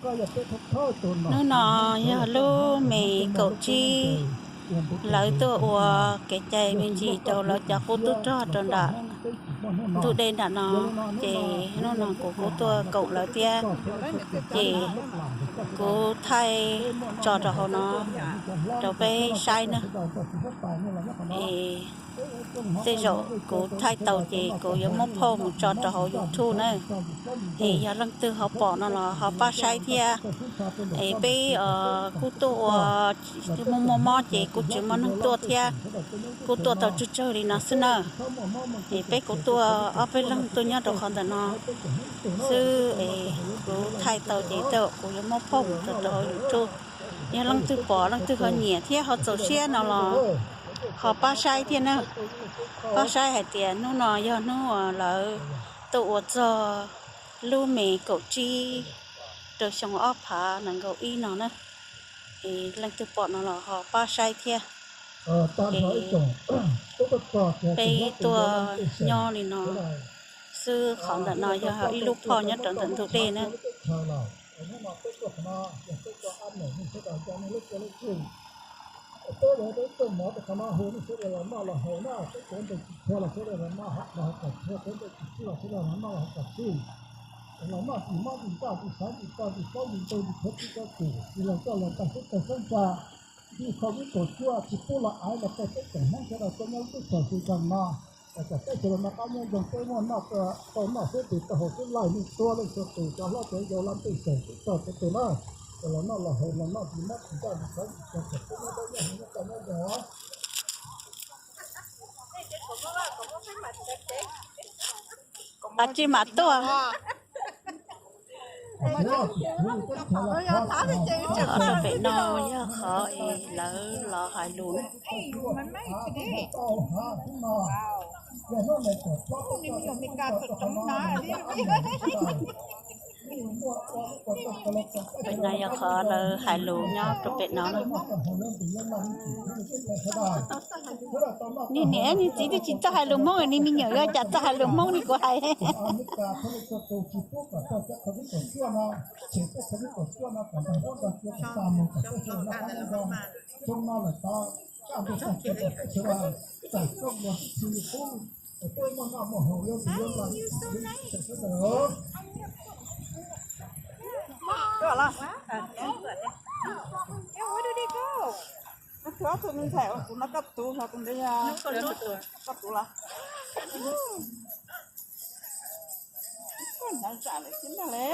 Hnub no yog lub me kaum tsib, lawv tuaj ua kev cai me ntsis rau lawv cov qub tub rog rau nram ntug dej nram no, ces hnub no kuv kuj tuaj koom lawv thiab, ces kuv thaij tso rau hauv no rau peb saib na. Es tej zaum kuv thaij tau ces kuv yuav muab phauj mus tso rau hauv YouTube na. Es yog leej twg ho pom no los ho pab saib thiab. Es peb kuj tuaj ua, muaj muaj mob ces kuj tsis muaj neeg tuaj thiab, kuj tuaj tau tsawg tsawg li no xwb na. Es peb kuj tuaj ob peb leeg tuaj nyob rau qhov ntawm no xwb, es kuv thaij tau ces tej zaum kuv yuav muab phauj mus tso rau hauv YouTube. Yog leej twg pom leej twg ho nyiam thiab ho txaus siab no los ho pab saib thiab na. Pab saib hais tias hnub no yog hnub uas lawv tuaj ua txog lub me kaum tsib rau xyoo ob phav nees nkaum ib no na. Es leej twg pom no los ho pab saib thiab. Es peb tuaj nyob li no xwb, qhov ntawm no yog ib lub phauj nyob rau ntawm ntug dej na. Peb cov tub tuaj mov rau qhov no hu nej sawv daws los noj los haus na, peb cov ntawd tsis tshua los sawv daws los noj, los haus kom tshua, cov ntawd tsis tshua los sawv daws los noj los haus kom tshua. Los noj tsis mob tsis ntsaj tsis xav tsis tau tsis paub tsis ntau tsis khuav tsis tau tus tsis los coj los tag sub tag sab ntsa, tsis kho lub kaum cuaj tsis pub los aiv los rau peb tsoom Hmoob sawv daws tuaj nyob lub teb chaws Sudan no. Kom peb sawv daws noj qab nyob zoo, peb muaj noj tau noj xwb tus tau haus xwb, laij neeg tuag leej txhua tus, cov hlob cov yau laj ntej xeem tub rog txhua tus na. Los noj los haus los noj tsis mob tsis ntsaj tsis xav tsis tau kom peb nyob dawb nyob huv nyob kaj nyob zoo. Tsis mam tuaj. Qhov rau pem no yog qhov es lawv los hais lus. Pem no yog qhov lawv hais lus nyob rau pem no na. Niag niam niag txiv twb tsis txawj hais lus Hmoob, niag me nyuam yuav cas txawj hais lus Hmoob li kuv hais. Koj los. Ob tug, ob tug me ntxhais, kuv no koj tus, ho tus ntawd yog koj tus los. Koj hnav zam lawm thiab ntag le.